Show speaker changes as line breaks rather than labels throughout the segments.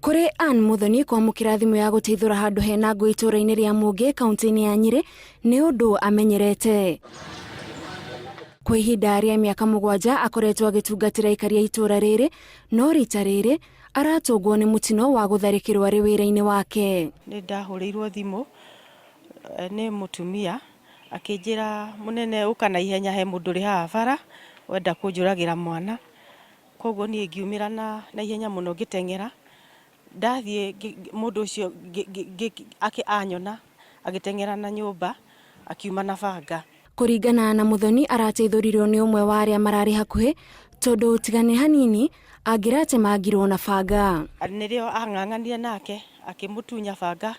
Kũrĩ Ann Muthoni kwamũkĩra thimũ ya gũteithũra handũ hena ngũ itũũra-inĩ rĩa Mũngĩ kaunti-inĩ ya Nyĩrĩ nĩ ũndũ amenyerete. Kwa ihinda rĩa mĩaka 7 akoretwo agĩtungatĩra aikari a itũũra rĩrĩ, no rita rĩrĩ aratũngwo nĩ mũtino wa gũtharĩkĩrwo arĩ wĩra-inĩ wake.
Nĩ ndahũrĩirwo thimũ nĩ mũtumia akĩnjĩra mũnene ũka na ihenya he mũndũ ũrĩ haha bara wenda kũnjũragĩra mwana. Kwoguo niĩ ngiumĩra na ihenya mũno ngĩteng'era, ndathiĩ mũndũ ũcio anyona agĩteng'era na nyũmba akiuma na banga.
Kũringana na Muthoni arateithũrirwo nĩ ũmwe wa arĩa mararĩ hakuhĩ tondũ tiga nĩ hanini angĩratemangirwo na banga.
Nĩrĩo ang'ang'anire nake akĩmũtunya banga,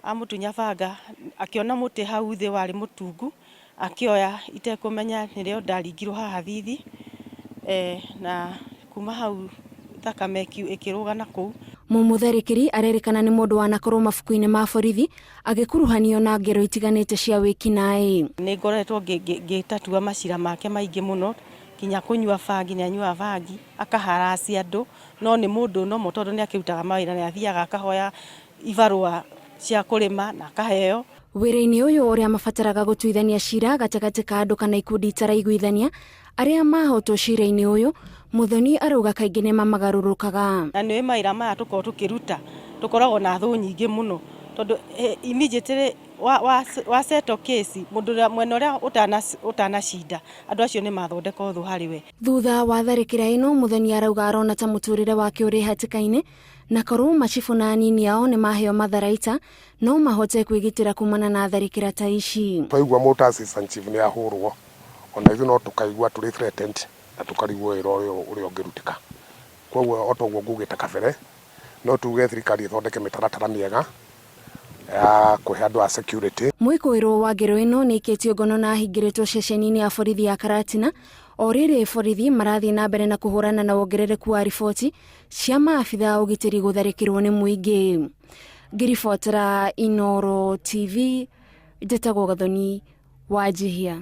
amũtunya banga akĩona mũtĩ hau thĩ warĩ mũtungu akĩoya itekũmenya nĩrĩo ndaringirwo haha thithi na kuma hau thakame ĩkĩrũga na kũu.
Mũmũtharĩkĩri arerĩkana nĩ mũndũ wanakorwo mabuku-inĩ ma borithi agĩkuruhanio na ngero itiganĩte cia wĩkinaĩ.
Nĩ ngoretwo ngĩtatua macira make maingĩ mũno nginya kũnyua bangi, nĩ anyuaga bangi akaharaci andũ no nĩ mũndũ normal tondũ nĩ akĩrutaga mawĩra, nĩ athiaga akahoya ibarũa cia kũrĩma na akaheo.
Wĩra-inĩ ũyũ ũrĩa mabataraga gũtuithania cira gatagatĩ ka andũ kana ikundi itaraiguithania, arĩa mahotwo cira-inĩ ũyũ, Muthoni arauga kaingĩ nĩ mamagarũrũkaga.
Na nĩ mawĩra maya tũkoragwo tũkĩruta tũkoragwo na thũ nyingĩ mũno tondũ immediately wa settle case mũndũ ũrĩa mwena ũrĩa ũtanacinda andũ acio nĩ mathondeka ũthũ harĩ we.
Thutha wa tharĩkĩra ĩno, Muthoni arauga arona ta mũtũrĩre wake ũrĩ hatĩka-inĩ na korwo macibũ na anini ao nĩ maheo matharaita no mahote kwĩgitĩra kumana na tharĩkĩra ta ici.
Twaigua mũndũ ta assistant chief nĩ ahũrwo ona ithuĩ no tũkaigua tũrĩ threatened na tũkarigwo wĩra ũyũ ũrĩa ũngĩrutĩka. Koguo o ta ũguo ngugĩte kabere, no tuge thirikari ĩthondeke mĩtaratara mĩega ya kũhe andũ a security.
Mwĩkũĩrwo wa ngero ĩno nĩ aikĩtio ngono na ahingĩrĩtwo ceceni-inĩ ya borithi ya Karatina o rĩrĩ borithi marathiĩ na mbere na kũhũrana na wongerereku wa riboti cia maabitha a ũgitĩri gũtharĩkĩrwo nĩ mũingĩ. Ngĩribotera Inooro TV, njĩtagwo Gathoni Wanjihia.